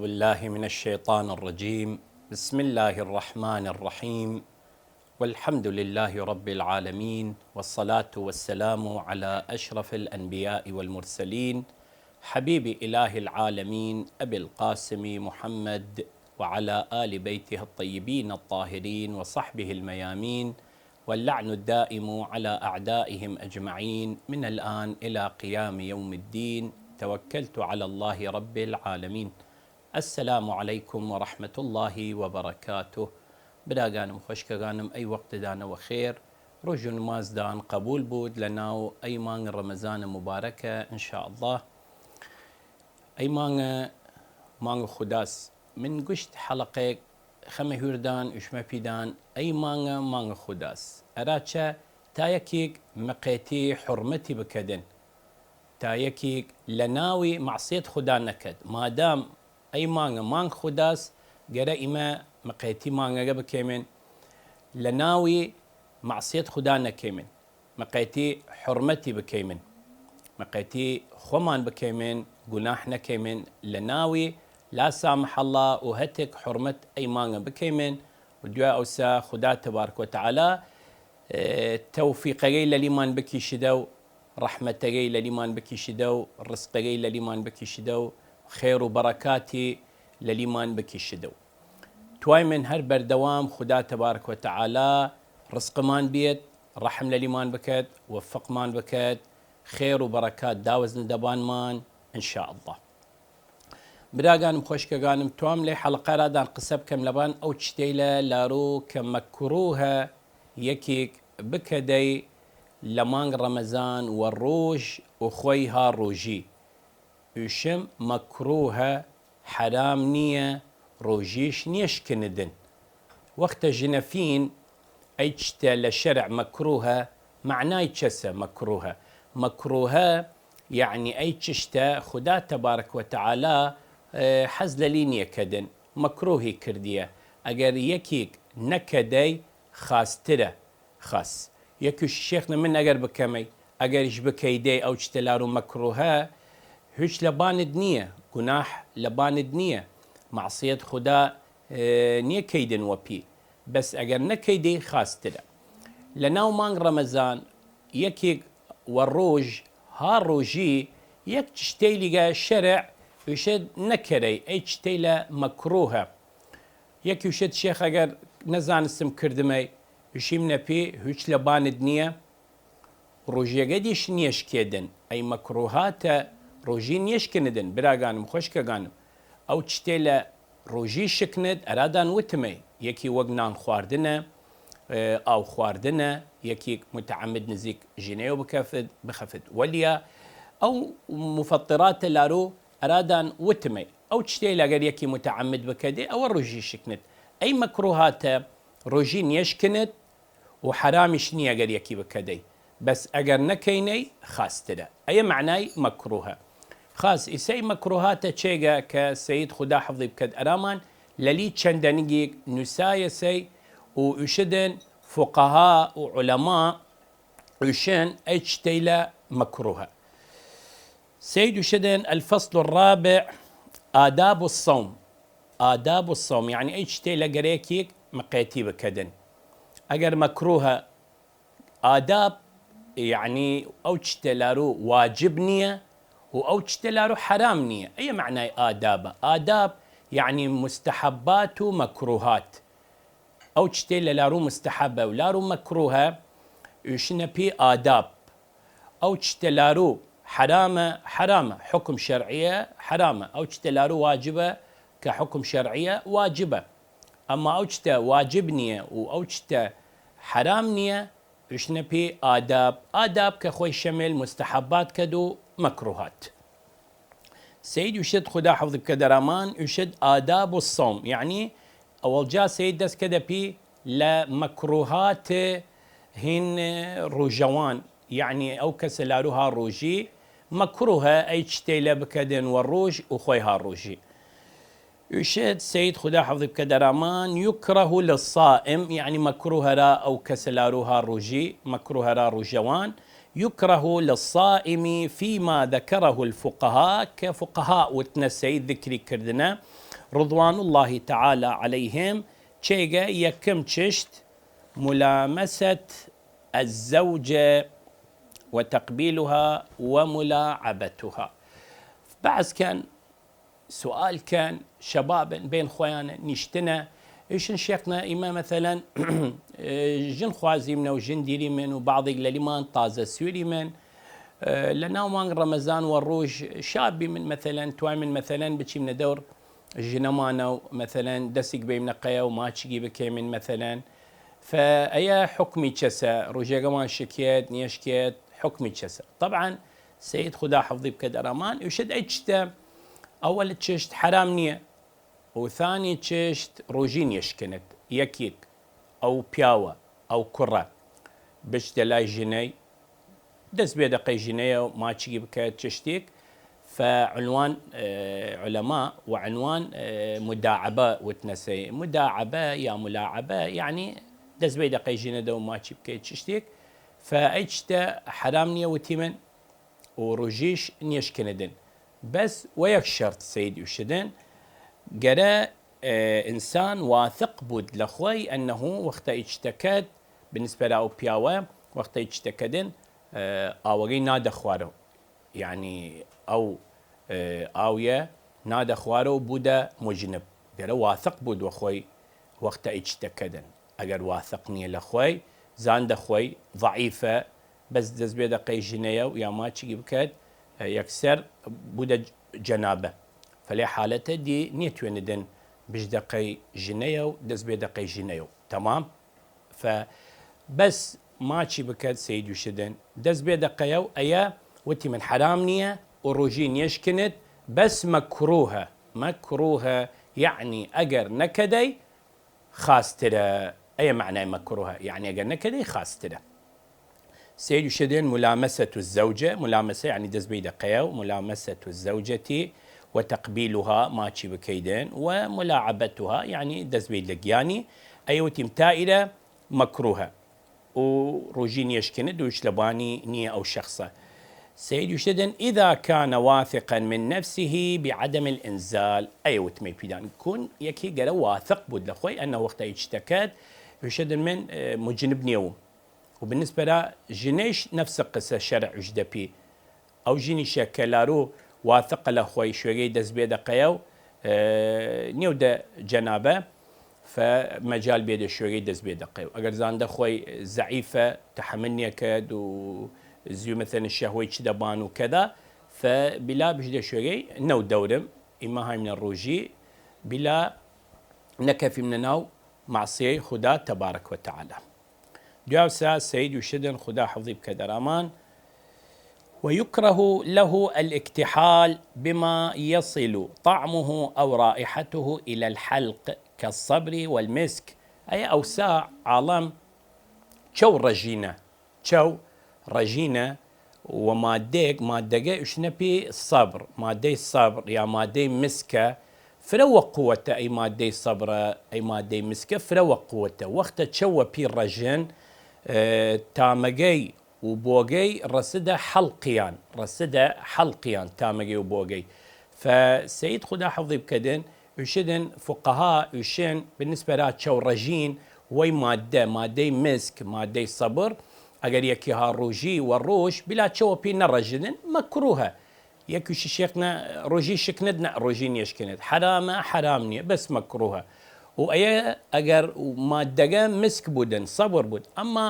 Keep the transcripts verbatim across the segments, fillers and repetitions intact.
بالله من الشيطان الرجيم. بسم الله الرحمن الرحيم. والحمد لله رب العالمين، والصلاة والسلام على أشرف الأنبياء والمرسلين، حبيب إله العالمين أبي القاسم محمد، وعلى آل بيته الطيبين الطاهرين وصحبه الميامين، واللعن الدائم على أعدائهم أجمعين من الآن إلى قيام يوم الدين. توكلت على الله رب العالمين. السلام عليكم ورحمة الله وبركاته. براگانم، خوەشکەگانم، ئەی وەختدانە وەخێر، روژ و نمازدان قەبول بوود لە ناو ئەی مانگ رەمەزانە مبارەکە، ان شاء الله. ئەی مانگە، مانگ خوداس. من گشت حەڵەقەیەک خەمە هویردان، ئوشمە پیدان، ئەی مانگە، مانگ خوداس. ئەرا چە؟ تا یەکیگ مقێتی حرمەتی بکەدن، تا یەکیگ لە ناوی معصیەت خودا نەکەد. مادام ئەی مانگە مانگ خوداس، گەرە ئیمە مقێتی مانگەگە بکەیمن، لە ناوی معصیەت خودا نەکەیمن، مقێتی حرمەتی بکەیمن، مقێتی خوەمان بکەیمن، گوناح نەکەیمن، لە ناوی لا سامح الله و هەتێک حرمەت ئەی مانگە بکەیمن، و دویا ئەوسا خودا تبارک و تعالی، ئێ، تەوفیقەگەی لەلیمان بکیشدە و رەحمەتەگەی لەلیمان بکیشدە و رزقەگەی لەلیمان بکیشدە و خێر و بەڕەکاتی لەلیمان بکیشدە و توایمن هەر بەردەوام خودا تبارک و تعالی رزقمان بیەد، رەحم لەلیمان بکەد، وفقمان بکەد، خێر و بەڕەکات داوەزن دەبانمان، ان شاء الله. براگانم، خوەشکەگانم، توام لەی حەڵقە ئەرادان قسە بکەم لەبان ئەو چتەیلە لاروو کە مەکرووهە یەکیگ بکەدەی لە مانگ رەمەزان وە روژ و خوەی ها روژی. ئوشم مەکرووهە، حەرام نییە، روژیش نیەشکنەدن. وەختە ژنەفین ئەی چتە لە شەرع مەکرووهە، مەعنای چەسە مەکرووهە؟ مەکرووهە یەعنی ئەی چشتە خودا تبارک و تعالی، ئێ، حەز لەلی نیەکەدن، مەکرووهی کردیە. ئەگەر یەکیگ نەکەدەی خاسترە. خاس. یەکیش شێخنە من ئەگەر بکەمەی، ئەگەریش بکەیدەی ئەو چتە لاروو مەکرووهە، هویچ لەبانت نییە، گوناح لەبانت نییە، معصیەت خودا، ئێ، نیەکەیدن وەپی. بەس ئەگەر نەکەیدەی خاسترە. لە ناو مانگ رەمەزان یەکیگ وە روژ ها روژی یەک چشتەیلیگە شەرع ئوشێد نەکەرەی، ئەی چتەیلە مەکرووهە. یەکی ئوشێد شێخ ئەگەر نەزانستم کردمەی، ئوشیم نەپی هویچ لەبانت نییە، روژیەگەدیش نیەشکێدن، ئەی مەکرووهاتە روژی نیەشکنەدن. براگانم، خوەشکەگانم، ئەو چتەیلە روژی شکنەد ئەرادان وتمەی، یەکی وەگ نان خواردنە، ئێ، ئاو خواردنە، یەکیگ متعمد نزیک ژنەیەو بکەفت، بخەفت وەلیا، ئەو مفطراتە لاروو ئەرادان وتمەی. ئەو چتەیلە ئەگەر یەکی متعمد بکەدەی ئەوە روژی شکنەد. ئەی مەکرووهاتە روژی نیەشکنەد و حەرامیش نییە ئەگەر یەکی بکەدەی. بەس ئەگەر نەکەینەی خاسترە. ئەیە مەعنای مەکرووهە. خاس ئیسەی مەکرووهاتە چێگە کە سەید خودا حەفزی بکەد ئەرامان لەلی چەن دەنگیگ نووسایەسەی و ئوشدن فقها و علما ئوشن ئەی چتەیلە مەکرووهە. سەید ئوشدن الفصل الرابع آداب الصوم. آداب الصوم یەعنی ئەی چتەیلە گەرەکیگ مقێتی بکەدن. ئەگەر مەکرووهە، ئاداب یەعنی ئەو چتە لاروو واجب نییە و ئەو چتە لاروو حەرام نییە. ئەیە مەعنای ئادابە. ئاداب یەعنی مستحبات و مەکرووهات. ئەو چتەیلە لاروو مستحبە و لاروو مەکرووهە ئوشنەپی ئاداب. ئەو چتە لاروو حەرامە، حەرامە، حوکم شەرعیە حەرامە. ئەو چتە لاروو واجبە کە حوکم شەرعیە واجبە. ئەما ئەو چتە واجب نییە و ئەو چتە حەرام نییە، ئوشنەپی ئاداب. ئاداب کە خوەی شەمێل مستحبات کەد و مەکرووهات. سەید ئوشێد خودا حەفزی بکەد ئەرامان ئوشێد آداب الصوم یەعنی ئەوەڵجا سەید دەس کەدەپی لە مەکرووهات هین روژەوان، یەعنی ئەو کەسە لاروو ها روژی مەکرووهە ئەی چتەیلە بکەدن وە روژ و خوەی ها روژی. ئوشێد سەید خودا حەفزی بکەد ئەرامان يكره للصائم یەعنی مەکرووهە ئەرا ئەو کەسە لاروو ها روژی، مەکرووهە ئەرا روژەوان. يكره للصائم فيما ذكره الفقهاء کە فقها وتنە سەید ذکری کردنە رضوان الله تعالی علیهم، چێگە یەکم چشت ملامسة الزوجة وتقبيلها وملاعبتها. بەعس کەن، سوال کەن، شەبابن، بەین خوەیانە نیشتنە، ئیشن شێخنە ئیمە مەسەلەن، ژن خوازیمنە و ژن دیریمن و بعضیگ لەلیمان تازە سویریمن، لە ناو مانگ رەمەزان و روژ شابیمن مەسەلەن، توایمن مەسەلەن بچیمنە دەور ژنەمانە و مەسەلەن دەسیگ بەیمنە قەیە و ماچیگی بکەیمن مەسەلەن، فە ئەیە حکمی چەسە؟ روژێگەمان شکێت، نیەشکێت، حکمی چەسە؟ طبعا سەید خودا حەفظی بکەد ئەرامان، ئوشێد ئەی چشتە ئەوەل چشت حەرام نیە، و ثانی چشت روژی نیەشکنێد، یەکیگ ئەو پیاوە، ئەو کوڕە بچتە لای ژنەی، دەس بێدە قەی ژنەیە و ماچیگی بکەێد چشتیگ، فە عنوان، ئێ، علەما و عنوان، ئێ، مداعبە وتنەسەی. مداعبە یا ملاعبە، یعنی دەس بێدە قەی ژنەدە و ماچی بکەێد چشتیگ، فە ئەی چشتە حەرام نیە وتیمن و روژیش نیەشکنێدن. بەس وە یەک شەرت سەید ئوشێدن، گەرە، ئێ، ئنسان واثق بود لە خوەی ئەنەهو وەختە ئی چشتە کەێد، بنسبەت ئەو پیاوە وەختە ئی چشتە کەێدن، ئێ، ئاوەگەی نادە خوارەو. یعنی ئەو، ئێ، ئاویە نادە خوارەو بودە مجنب. گەرە واثق بود وە خوەی وەختە ئی چشتە کەێدن. ئەگەر واثق نیە لە خوەی، زاندە خوەی ضعیفە، بەس دەس بێدە قەی ژنەیە و یا ماچیگی بکەێد، ئێ، یەکسەر بودە جەنابە. فە لەی حالەتە دی نیەتوێنێدن بچدە قەی ژنەیە و دەس بێدە قەی ژنەیە و تەمام. فە بەس ماچی بکەێد سەید ئوشێدن دەس بێدە قەیە و ئەیە وتیمن حەرام نیە و روژی نیەشکنێد، بەس مەکروهە. مەکروهە، یعنی ئەگەر نەکەێدەی خاسترە. ئەیە مەعنای مەکروهە، یعنی ئەگەر نەکەێدەی خاسترە. سەید ئوشێدن ملامسة الزوجة، ملامسە یعنی دەس بێدە قەیە و ملامسة الزوجة وتقبيلها، ماچی بکەیدن، و ملاعبتها یعنی دەس بێدە گیانی، ئەیە وتیم تا ئیرە مەکروهە و روژی نیەشکنێد و هیچ لەبانی نیە ئەو شەخسە. سەید ئوشێدن إذا كان واثقا من نفسه بعدم الإنزال، ئەیە وتمەی پیدان کون یەکی گەرە واثق بود لە خوەی ئەنە وەختە ئی چشتە کەێد، ئوشێدن من، ئێ، مجنب نیەوم. و بنسبەت ژنەیش نەفس قسە شەرع ئوشێدە پی. ئەو ژنیشە کە لارو واثقە لە خوەی شوێگەی دەس بێدە قەیە و، ئێ، نیەودە جەنابە، فە مەجال بێدە شوێگەی دەس بێدە قەیە و ئەگەر زاندە خوەی زەعیفە، تەحەمل نیەکەێد و زوی مەسەلەن شەهوەی چ دەبان و کەدا، فە بلا بچدە شوێگەی نەو دەورم، ئیمە هایمنە روژی، بلا نەکەفیمنە ناو معسیەی خودا تبارک و تعالی. دویاوسا سەید ئوشێدن خودا حەفظی بکەێد ئەرامان، ويكره له الاكتحال بما يصل طعمه أو رائحته إلى الحلق كالصبر والمسك. ئەی ئەوسا عاڵەم چەو ڕەژینە، چەو ڕەژینە و مادەیگ، مادەگە ئوشنە پی سەبر، مادەی سەبر یا مادەی مسکە، فرە وە قوەتە. ئەی مادەی سەبرە، ئەی مادەی مسکە فرە وە قوەتە. وەختە چەو وە پی ڕەژن، ئێ، تامەگەی و بۆگەی ڕەسدە حەڵقیان، ڕەسدە حەڵقیان تامەگەی و بۆگەی. فە سەید خودا حەفظی بکەێدن، ئوشێدن فقها ئوشێن بنسبەت چەو ڕەژین وەی مادە، مادەی مسک، مادەی سەبر، ئەگەر یەکی ها روژی و روژ بلا چەوە پی نەڕەژدن، مەکروهە. یەکیشی شێخنە روژی شکنێد، نە روژی نیەشکنێد، حەرامە، حەرام نیە، بەس مەکروهە. و ئەیە ئەگەر مادەگە مسک بودن، سەبر بود. ئەمما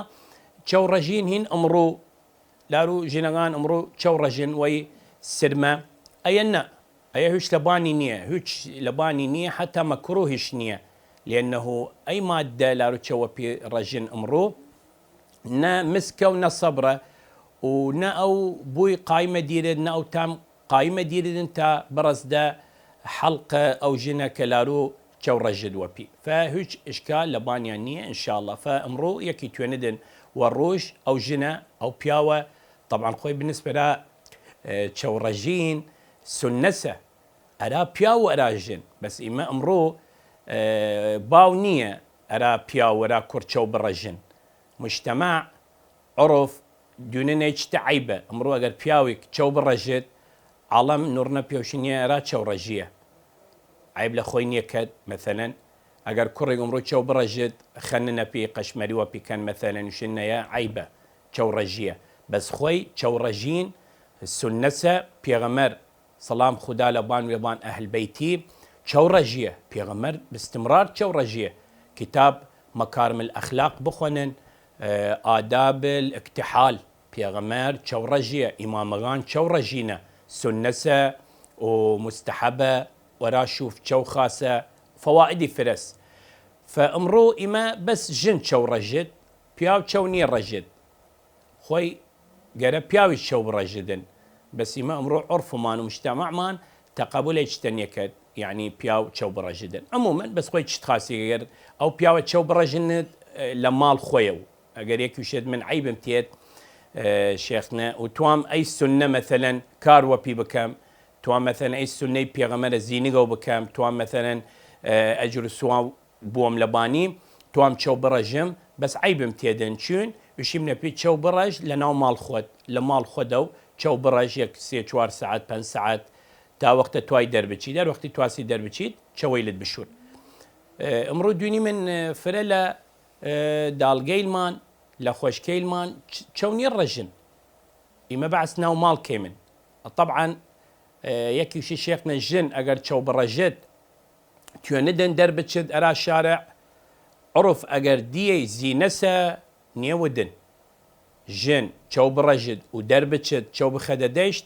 چەو ڕەژین هین ئمڕوو، لارو ژنەگان ئمڕوو چەو ڕەژن وەی سرمە، ئەیە نە، ئەیە هویچ لەبانی نیە، هویچ لەبانی نیە، حتا مەکروهیش نیە، لأنه ئەی مادە لارو چەوە پی ڕەژن ئمڕوو، نە مسکە و نە سەبرە، و نە ئەو بوی قایمە دیرێد، نە ئەو تام قایمە دیرێدن تا بڕەسدە حەڵقە ئەو ژنە کە لارو چەو ڕەژد وەپی. فە هویچ ئشکال لەبانیان نیە، ان شاء اللە. فە ئمڕوو یەکی توێنێدن وە روژ ئەو ژنە، ئەو پیاوە، طبعا خوەی بنسبەت، ئێ، چەو ڕەژین سوننەسە ئەرا پیاو و ئەرا ژن. بەس ئیمە ئمڕوو، ئێ، باو نیە ئەرا پیاو و ئەرا کوڕ چەو بڕەژن. مجتمع، عرف، دوننەی چتە عەیبە. ئمڕوو ئەگەر پیاویک چەو بڕەژێد، عاڵەم نوڕنە پێوشنیە ئەرا چەو ڕەژیە. عەیب لە خوەی نیەکەد. مەسەلەن ئەگەر کوڕیگ ئمڕوو چەو بڕەژد، خەننە پی قەشمەری وە پی کەن، مەسەلەن شنەیە عەیبە، چەو ڕەژیە. بەس خوەی چەو ڕەژین سوننەسە، پیغەمەر سڵام خودا لە بان وێ بان ئەهل بەیتی چەو ڕەژیە، پیغەمەر باستمرار چەو ڕەژیە. کتاب مکارم الاخلاق بخوەنن، ئە، آداب الاکتحال، پیغەمەر چەو ڕەژیە، ئیمامەگان چەو ڕەژینە، سوننەسە و مستحبە، وەرا شوف چەو خاسە، فەوائدی فرەس. فە ئمڕوو ئیمە بەس ژن چەو ڕەژد، پیاو چەو نیە ڕەژد. خوەی گەرە پیاویش چەو بڕەژدن. بەس ئیمە ئمڕوو عرفمان و مجتمعمان تقبل ئی چتە نیەکەد، یعنی پیاو چەو بڕەژدن. عموماً بەس خوەی چت خاسی گەر ئەو پیاوە چەو بڕەژند، ئە، لە ماڵ خوەیە و ئەگەر یەکی وشێد من عەیبم تێد، ئە، شێخنە و توام ئەی سنە مەسەلەن کار وەپی بکەم، توام مەسەلەن ئەی سنەی پێغەمەرە زینگەو بکەم، توام مەسەلەن، ئە، ئەجر و سواب بووەم لە بانی، توام چەو بڕەژم، بەس عەیبم تێدن چوین وشیم نەپی چەو بڕەژ لە ناو ماڵ خوەد، لە ماڵ خوەدە و چەو بڕەژ یەک سێ چوار سەعات، پەنج سەعات، تا وەختە توای دەربچی، دەر وەختی تواسی دەربچیت چەوەیلت بشور. ئە، ئمڕوو دوینی من، ئە، فرە لە، ئە، داڵگەیلمان، لە خوەشکەیلمان چ-، چەو نیە ڕەژن. ئیمە بەعس ناو ماڵ کەیمن. طبعاً، ئە، یەکی وشی شێخنە ژن ئەگەر چەو بڕەژد، توێندن دەربچد ئەرا شارع، عرف ئەگەر دیەی زینەسە نیەودن. ژن چەو بڕەژد و دەربچد چەو بخەدە دەیشت،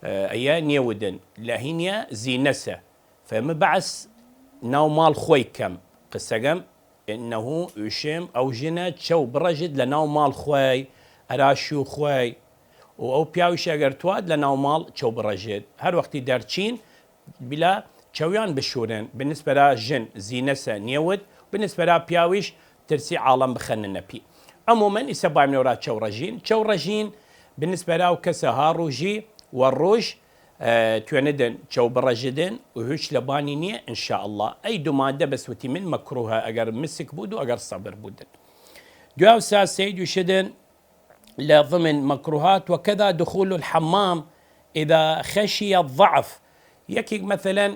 ئە، ئەیە نیەودن لە هینیە زینەسە. فەمە بەعس ناو ماڵ خوەی کەم قسەگەم، انه ئوشم ئەو ژنە چەو بڕەژد لە ناو ماڵ خوەی، ئەرا شوو خوەی، و ئەو پیاویش ئەگەر تواد لە ناو ماڵ چەو بڕەژد هەر وەختی دەرچین، بلا چەویان بشورن. بنسبەرا ژن زینەسە نیەود، بنسبەرا پیاویش ترسی عاڵەم بخەننە پی. عموماً ئیسە بایم نەورا چەو ڕەژین. چەو ڕەژین بنسبەرا و کەسە ها ڕوژی و ڕوژ، ئە، توێندن چەو بڕەژدن و هوچ لە بانی نیە، ان شاء الله. ئەی دو مادە بەس وتی من مەکروهە ئەگەر مسک بود و ئەگەر سەبر بودن. دویا و سا سەید وشدن لە ضمن مەکروهات، وكذا دخول الحمام إذا خشي الضعف. یەکیگ مەسەلەن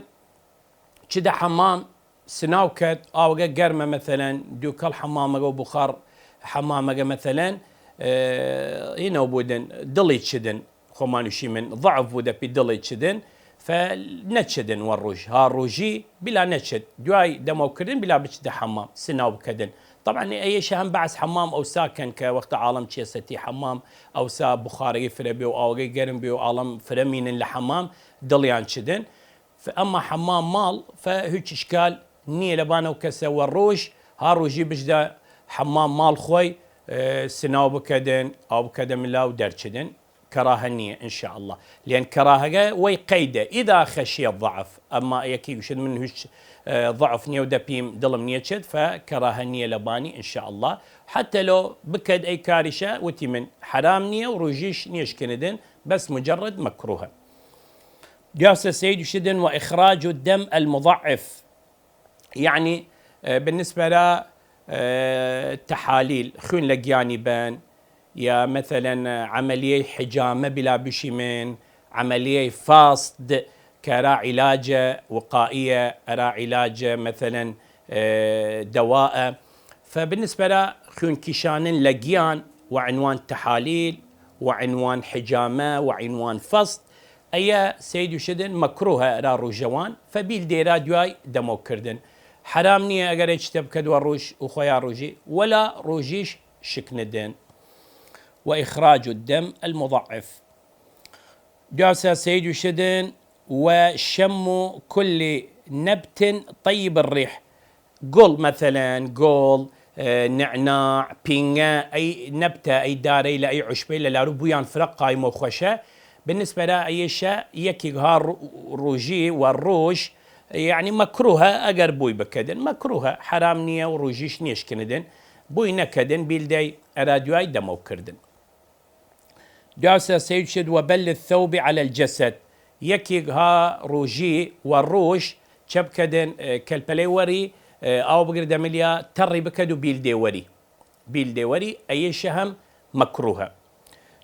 چدە حەمام سناو کەد، ئاوگە گەرمە مەسەلەن، دوکەڵ حەمامەگە و بخار حەمامەگە مەسەلەن، ئە، ئینەو بودن، دڵی چدن، خوەمانوشی من ضعف بودە پی دڵی چدن، فە نەچدن وە ڕوژ، ها ڕوژی بلا نەچد، دوای دەمەو کردن بلا بچدە حەمام، سناو بکەدن. طبعاً ئەیش هەم بەعس حەمام ئەوسا کەن کە وەختە عاڵەم چێسەتی حەمام، ئەوسا بخارەگەی فرە بێ و ئاوگەی گەرم بێ و عاڵەم فرە مینن لە حەمام، دڵیان چدن. ف-، ئەما حەمام ماڵ، فە هوچ ئشکال نیە لە بانەو کەسە وە ڕوژ، ها ڕوژی بچدە حەمام ماڵ خوەی، ئە، سناو بکەدن، ئاو بکەدە ملا و دەرچدن، کەراهە نیە، ان شاء الله. لێن کەراهەگە وەی قەیدە، إذا خشي الضعف. ئەما یەکی گوشت من هوچ، ئە، ضعف نیە و دەپیم دڵم نیە چێت، فە کەراهە نیە لە بانی، ان شاء الله. حتی لو بکەد ئەی کاریشە، وتی من حرام نیە و ڕوژیش نیەشکنەدن، بەس مجرد مەکروهە. دویاسە سەید وشدن وإخراج الدم المضعف. یعنی، ئە، بالنسبە لە، ئە، تحالیل، خوین لە گیانی بەن، یا مەسەلەن، ئە، عملیەی حجامە بلا بشیمن، عملیەی فاست، کە ئەرا علاجە وقائیە، ئەرا علاجە مەسەلەن، ئە، دەوائە. فە بالنسبە لە خوین کیشانن لە گیان وە عنوان تحالیل، وە عنوان حجامە، وە عنوان فاست، ئەیە سەید وشدن مەکروهە ئەرا ڕوژەوان، فە بیل دێرا دویای دەمەو کردن. حرام نیە ئەگەر هیچ تە بکەد وە ڕوژ و خوەیا ڕوژی، وەلا ڕوژیش شکنەدن. وإخراج الدم المضعف. دویاسە سەید وشدن وشم كل نبت طيب الريح. گوڵ، مەسەلەن، گوڵ، ئە، نعناع، پینگە، ئەی نەبتە، ئەی دارەی لە ئەی عشبەی لە لاروو بویان فرە قایم و خوەشە. بالنسبە لە ئەیشە یەکیگ ها ڕو-، ڕوژی وە ڕوژ، یعنی مەکروهە ئەگەر بوی بکەدن. مەکروهە، حرام نیە و ڕوژیش نیەشکنەدن. بوی نەکەدن، بیل دەی ئەرا دویای دەمەو کردن. دویاسە سەید شد وبل الثوب على الجسد. یەکیگ ها ڕوژی وە ڕوژ چە بکەدن، ئە، کەلپەلەی وەری، ئە، ئاو بگردە ملیا، تەڕی بکەد و بیل دێ وەری. بیل دێ وەری، ئەیشە هەم مەکروهە.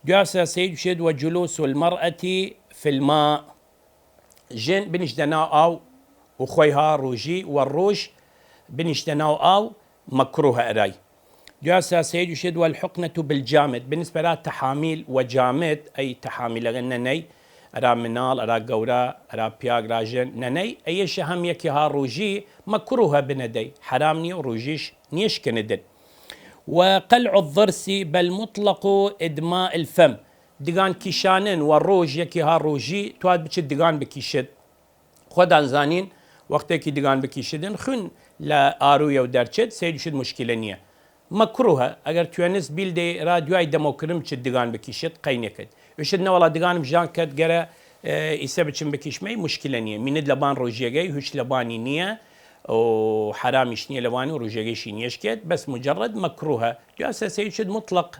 دویاسە سەید شد وجلوس المرأة في الماء. ژن بنیشتە ناو ئاو، و خوەی ها رووژی و رووژ بنیشتە ناو ئاو مەکرووهە ئەرای. دویاسە سەید وشێد: والحقنة بالجامد، بالنسبە ئەرا تەحامیل وە جامد، ئەی تەحامیلەگە نەنەی، ئەرا مناڵ، ئەرا گەورا، ئەرا پیاگ، ئەرا ژن نەنەی، ئەیەشە هەم یەکی ها رووژی مەکرووهە بنەدەی، حەرام نییە و رووژیش نیەشکنەدن. وقلع الضرس بل مطلق إدماء الفم، دگان کیشانن و رووژ یەکی ها رووژی تواد بچد دگان بکیشد. خوەدان زانین وەختێکی دگان بکیشدن خوین لە ئارویەو دەرچد، سەید وشد مشکلە نییە. مەکرووهە، ئەگەر توێنست بیل دەی ئەرا دویای دەمەوکردن بچد دگان بکیشد، قەی نەکەد. وشد نەوەڵا دگانم ژان کەد گەرە، ئێ، ئیسە بچم بکیشمەی، مشکلە نییە. مینت لەبان رووژیەگەی هوش لەبانی نییە و حەرامیش نییە لەوانی و رووژیەگەیشی نیەشکێد، بەس مجرد مەکرووهە. دویاسە سەید وشد مطلق،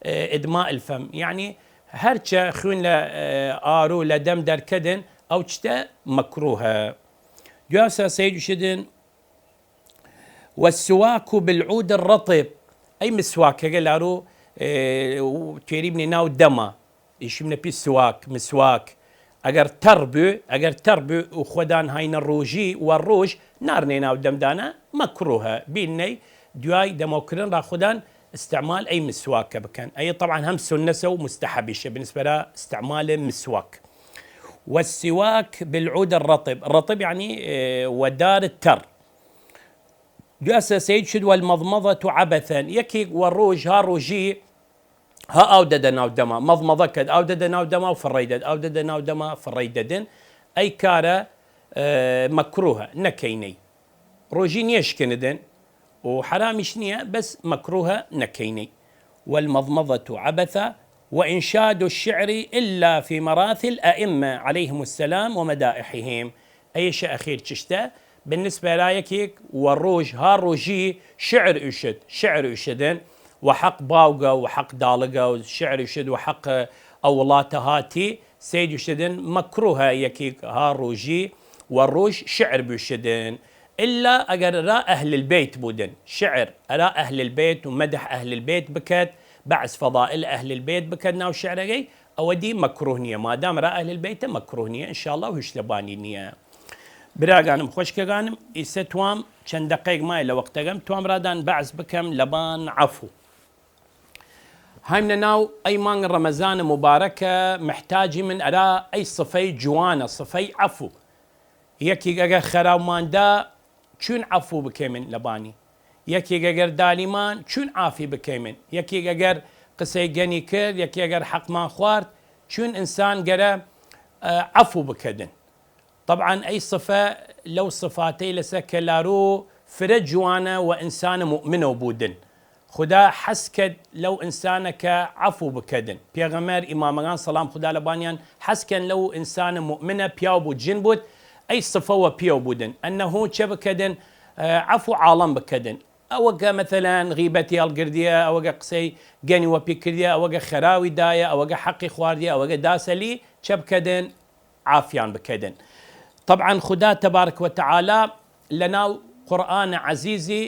ئێ، إدماء الفم، یعنی هەرچە خوین لە، ئێ، ئارو لە دەم دەرکەدن، ئەو چتە مەکرووهە. دویاسە سەید وشدن: والسواك بالعود الرطب، ئەی مسواکەگە لارو، ئێ، و توێری بنێ ناو دەما، ئیشی منە پی سواک، مسواک. ئەگەر تەڕ بو، ئەگەر تەڕ بو و خوەدان هاینە رووژی و رووژ نارنێ ناو دەمدانە، مەکرووهە. بیلنەی دویای دەمەوکردن ئەرا خوەدان استعمال ئەی مسواکە بکەن. ئەی طبعا هەم سنەسە و مستحبیشە بالنسبە ئەرا استعمال مسواک. والسواك بالعود الرطب، الرطب یعنی، ئێ، وە دار تەڕ. دویاسە سەید وشد: والمضمضة عبثا، یەکیگ وە رووژ ها رووژی ها ئاو دەدە ناو دەما، مەضمەضە کەد، ئاو دەدە ناو دەما و فڕەی دەد، ئاو دەدە ناو دەما فڕەی دەدن، ئەی کارە، ئێ، مەکرووهە، نەکەینەی. رووژی نیەشکنەدن و حەرامیش نییە، بەس مەکرووهە نەکەینەی. والمضمضة عبثا وإنشاد الشعر إلا في مراثي الأئمة عليهم السلام ومدائحهم. ئەیشە ئەخیر چشتە، بالنسبە ئەرا یەکیگ وە رووژ ها رووژی شعر ئوشد، شعر ئوشدن وە حەق باوگە و حەق داڵگە و شعر ئوشد وە حەق ئەو وڵاتە هاتی، سەید وشدن مەکرووهە یەکیگ ها رووژی وە رووژ شعر بوشدن، ئللا ئەگەر ئەرا ئەهل البەیت بودن، شعر ئەرا ئەهل البەیت و مەدح ئەهل البەیت بکەد، بەعس فەضائل ئەهل البەیت بکەد ناو شعرەگەی، ئەوە دی مەکرووه نییە، مادام ئەرا ئەهل البەیتە مەکرووه نییە، ان شاء الله هوش لەبانی نییە. براگانم، خوەشکەگانم، ئیسە توام چەن دەقەیگ مایە لە وەختەگەم، توام ئەرادان بەعس بکەم لەبان عەفو. هایمنە ناو ئەی مانگ رەمەزانە موبارەکە، محتاجیمن ئەرا ئەی سفەی جوانە، سفەی عەفو. یەکیگ ئەگەر خەراومان دا، چوین عەفو بکەیمن لەبانی؟ یەکیگ ئەگەر دالیمان، چوین عافی بکەیمن؟ یەکیگ ئەگەر قسەی گەنی کرد، یەکیگ ئەگەر حەقمان خوارد، چوین ئنسان گەرە، ئە، عەفو بکەدن؟ طبعا ئەی سفە لەو سفاتەیلەسە کە لارو فرە جوانە وە ئنسانە مؤمنەو بودن. خودا حەز کەد لەو ئنسانە کە عەفو بکەدن. پیغەمەر، ئیمامەگان سەڵام خودا لەبانیان حەز کەن لەو ئنسانە مؤمنە پیاو بوود جن بوود، ئەی سفە وە پیەو بودن. ئەنەهو چە بکەدن؟ ئە، عەفو عاڵەم بکەدن. ئەوەگە مەسەلەن غیبەتی هەڵگردیە، ئەوەگە قسەی گەنی وەپی کردیە، ئەوەگە خەراوی دایە، ئەوەگە حەقی خواردیە، ئەوەگە داسەلی، چە بکەدن؟ عافیان بکەدن. طبعا خودا تبارک و تعالی لەناو قورئانە عەزیزی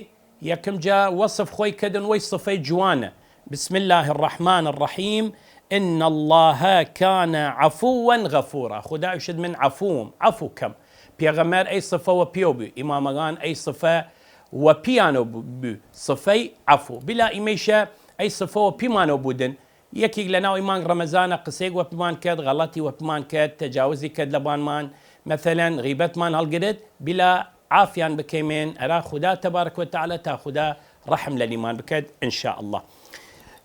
یەکم جا وەسف خوەی کەدن وەی سفەی جوانە. بسم الله الرحمن الرحیم. إن الله كان عفوا غفورا. خودا ئوشد من عەفووم، عەفو کەم. پیغەمەر ئەی سفە وەپیەو بوی، ئیمامەگان ئەی سفە وەپیانەو بو، سفەی عەفو. بلا ئیمەیشە ئەی سفە وەپیمانەو بودن، یەکیگ لەناو ئی مانگ رەمەزانە قسەیگ وەپیمان کەد، غەڵەتی وەپیمان کەد، تەجاوزی کەد لەبانمان، مەسەلەن غیبەتمان هەڵگرد، بلا عافیان بکەیمن ئەرا خودا تبارک و تعالی تا خودا رەحم لەلیمان بکەد ان شاء الله.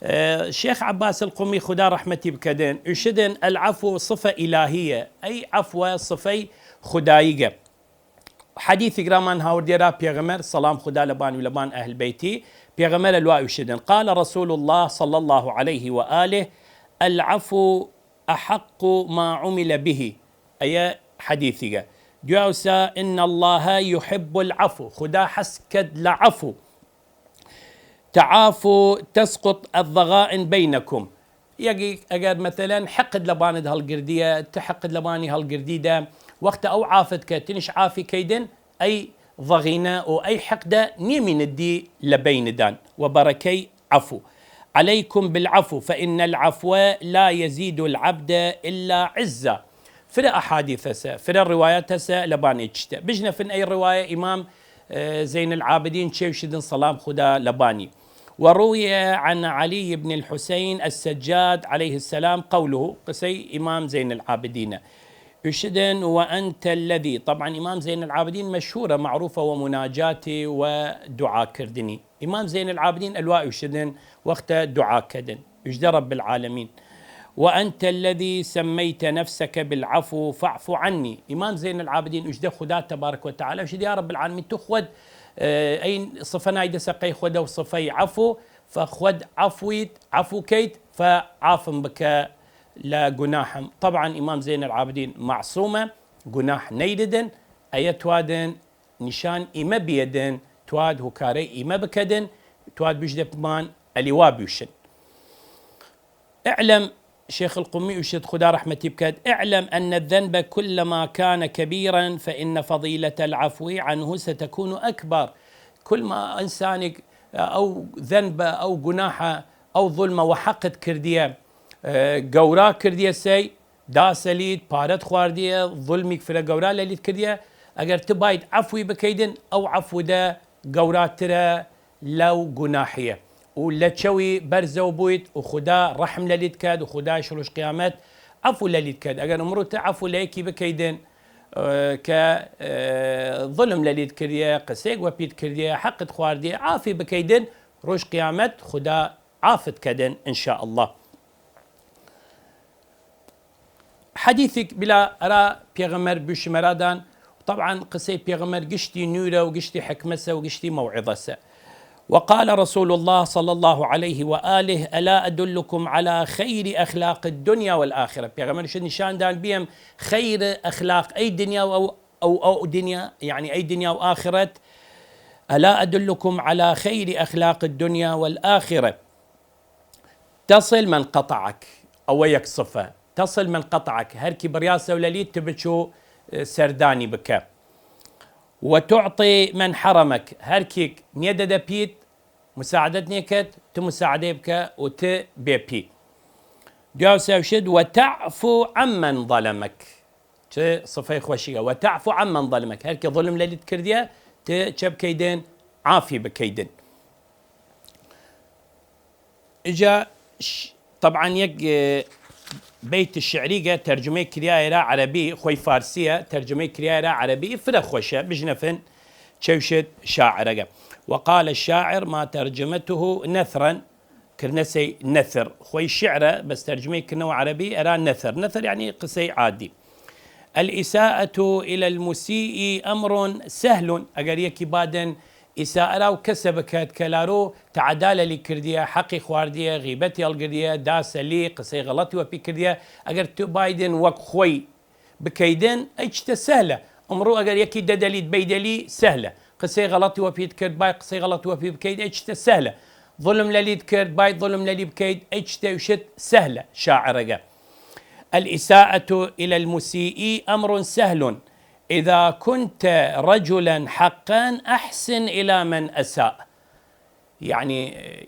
ئە، شێخ عەباس القومی خودا رەحمەتی بکەدن، ئوشدن العفو صفة إلهية، ئەی عەفوە سفەی خوداییگە. حەدیثیگ رامان هاوردیە ئەرا پیغەمەر، سەڵام خودا لەبان و لەبان ئەهل بەیتی، پیغەمەر لوا ئوشدن: قال رسول الله صلى الله عليه وآله: العفو أحق ما عمل به. ئەیە حەدیثیگە. دویاوسە: إن الله يحب العفو. خودا حەز کەد لە عەفو. تعافوا تسقط الضغائن بينكم. یەکیگ ئەگەر مەسەلەن حقد لەبانت هەڵگردیە، ت حقد لەبانی هەڵگردیدە، وەختە ئەو عافت کە تنش عافی کەیدن، ئەی ضغینە و ئەی حقدە نیەمینە دی لە بەیندان وە بەرەکەی عەفو. عليكم بالعفو فإن العفو لا يزيد العبد إلا عزا. فرە ئەحادیثەسە، فرە ڕوایەتەسە لەبان ئەی چشتە. بژنەفن ئەی ڕوایە ئیمام، ئە، زەین العابدین چێوشدن سەڵام خودا لەبانی. وروي عن علي بن الحسين السجاد عليه السلام قوله، قسەی ئیمام زەین العابدینە. ئوشدن: وأنت الذي، طبعا ئیمام زەین العابدین مەشهورە، معروفە وە مناجاتی و دوعاکردنی. ئیمام زەین العابدین ئەلوا ئوشدن وەختە دوعاکەدن. ئوشدە: رب العالمين، وأنت الذي سميت نفسك بالعفو فاعف عني. ئیمام زەین العابدین ئوشدە خودا تبارک و تعالی ئوشد: یا رب العالمین، تو خوەد، ئە، ئەی صفە نایدە سەقەی خوەدە و صفەی عفو، فە خوەد عفویت، عفو کەیت، فە عافم بکە لە گوناحم. طبعا ئیمام زەین العابدین معصومە، گوناح نەیددن، ئەیە توادن نیشان ئیمە بیەدن، تواد هوکارەی ئیمە بکەدن، تواد بژدە پمان ئەلیوا بیوشن. اعلم، شێخ القومی ئوشت خودا ڕەحمەتی بکەد: اعلم أن الذنب كلما كان كبيرا فإن فضيلة العفو عنه ستكون أكبر. کلما ئنسانیگ ئەو ذنبە، ئەو گوناحە، ئەو ظلمە وە حەقت کردیە، ئە، گەورا کردیە سەی، داسە لید، پارەت خواردیە، ظلمیگ فرە گەورا لە لید کردیە، ئەگەر ت باید عەفوی بکەیدن، ئەو عەفودە گەوراترە لەو گوناحیە. و لە چەوی بەرزەو بوید و خودا ڕەحم لە لید کەد و خوداش روژ قیامەت عەفو لە لید کەد. ئەگەر ئمڕو ت عەفو لە یەکی بکەیدن، ئە، کە، ئە، ظلم لە لید کردیە، قسەیگ وە پید کردیە، حەقت خواردیە، عافی بکەیدن، روژ قیامەت خودا عافت کەدن، ان شاء الله. حەدیثیگ بلا ئەرا پێغەمەر بوشمەرادان، طبعا قسەی پێغەمەر گشتی نوورە و گشتی حکمەسە و گشتی موعظەسە. وقال رسول الله صلى الله عليه وآله: ألا أدلكم على خير أخلاق الدنيا والآخرة؟ پێغەمەر شد نیشاندان بیم خیر ئەخلاق ئەی دنیا و ئەو، ئەو، ئەو دنیا، یعنی ئەی دنیا و ئاخرەت. ألا أدلكم على خير أخلاق الدنيا والآخرة؟ تصل من قطعك، ئەوە یەک صفە. تصل من قطعك، هەرکی بڕیاسەو لەلی ت بچو، ئە، سەردانی بکە. وتعطي من حرمك، هەرکیک نیەدەدە پید، مساعدەت نیەکەد، ت مساعدەی بکە و ت بێ پی. دویاو سێوشت: وتعفو عمن ظلمك. چ صفەی خوەشیگە. وتعفو عمن ظلمك، هەرکی ظلم لەلیت کردیە، ت چە بکەیدن؟ عافی بکەیدن. ئیجا ش-، طبعا یەک، ئە، بەیت شعریگە تەرجمەی کریایە ئەرا عەرەبی، خوەی فارسیە، تەرجمەی کریایە ئەرا عەرەبی، فرە خوەشە، بژنەفن چەوشت شاعرەگە. وقال الشاعر ما ترجمته نثرا، کردنەسەی نەثر. خوەی شعرە، بەس تەرجمەی کردنەوە عەرەبی ئەرا نەثر. نەثر یعنی قسەی عادی. الإساءة إلى المسيء أمر سهل. ئەگەر یەکی بادن ئیساءە ئەراو کەسە بکەد کە لارو تعدا لەلی کردیە، حەقی خواردیە، غیبەتی هەڵگردیە، داسەلی، قسەی غەڵەتی وەپی کردیە، ئەگەر تو بایدن وەک خوەی بکەیدن، ئەی چتە سەهلە. ئمڕوو ئەگەر یەکی دەدەلیت بەیدەلی، سەهلە. قسەی غەڵەتی وەپیت کرد، بای قسەی غەڵەتی وەپی بکەید، ئەی چتە سەهلە. ظلم لەلیت کرد، بای ظلم لەلی بکەید، ئەی چتە وشت سەهلە. شاعرەگە: الإساءة إلى المسيء أمر سهل، إذا كنت رجلا حقا أحسن إلى من أساء. یعنی،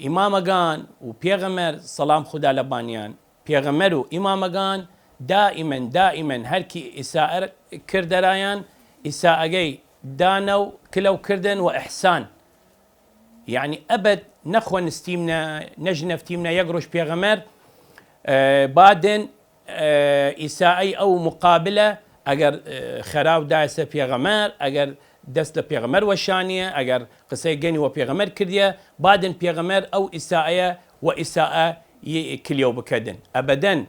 ئیمامەگان و پێغەمەر، سەڵام خودا لەبانیان، پێغەمەر و ئیمامەگان دائما، دائما هەرکی ئیسائە کرد ئەرایان، ئیسائەگەی دانەو کلەو کردن و ئحسان. یعنی، ئەبەد نەخوەنستیمنە، نەژنەفتیمنە یەک روژ پێغەمەر، ئە، بادن ئە، ئیسائەی ئەو مقابلە، ئەگەر، ئە، خەراو دایسە پێغەمەر، ئەگەر دەس لە پێغەمەر وەشانیە، ئەگەر قسەی گەنی وە پێغەمەر کردیە، بادن پێغەمەر ئەو ئیسائەیە وە ئیسائە ی-، کلیەو بکەدن. ئەبەدەن.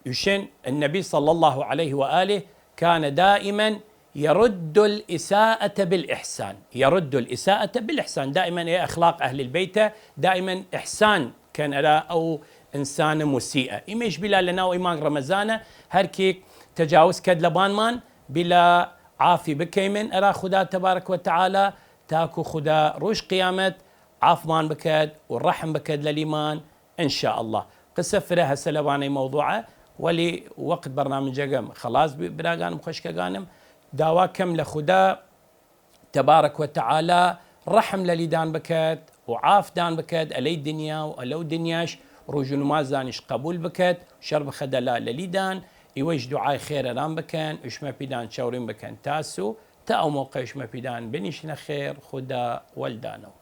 یوشن النبی صلی الله علیه و آله كان دائما يرد الإساءة بالإحسان. يرد الإساءة بالإحسان. دائما ئێ ئەخلاق ئەهل البەیتە، دائما ئحسان کەن ئەرا ئەو ئنسانە موسیئە. ئیمەیش بلا لە ناو ئەی مانگ ڕەمەزانە، هەرکیک تەجاوز کەد لەبانمان، بلا عافی بکەیمن ئەرا خودا تبارک و تعالی، تاکو خودا روژ قیامەت عافمان بکەد و ڕەحم بکەد لەلیمان، ان شاء الله. قسە فرە هەسە لەوانەی مەوضوعە، وەلی وەقت بەرنامجەگەم خەڵاس بی، براگانم خوەشکەگانم، داوا کەم لە خودا تبارک و تعالی ڕەحم لەلیدان بکەد و عافدان بکەد، ئەلەی دنیا و ئەلەو دنیاش، روژ و نمازدانیش قەبول بکەد، شەر بخەدە لا لەلیدان، ئیوەیش دوعای خێر ئەرام بکەن و شمە پیدان چەوڕیم بکەن تاسو تا ئەو مەوقەی شمە پیدان بنیشنە خێر خودا وەلدانەو.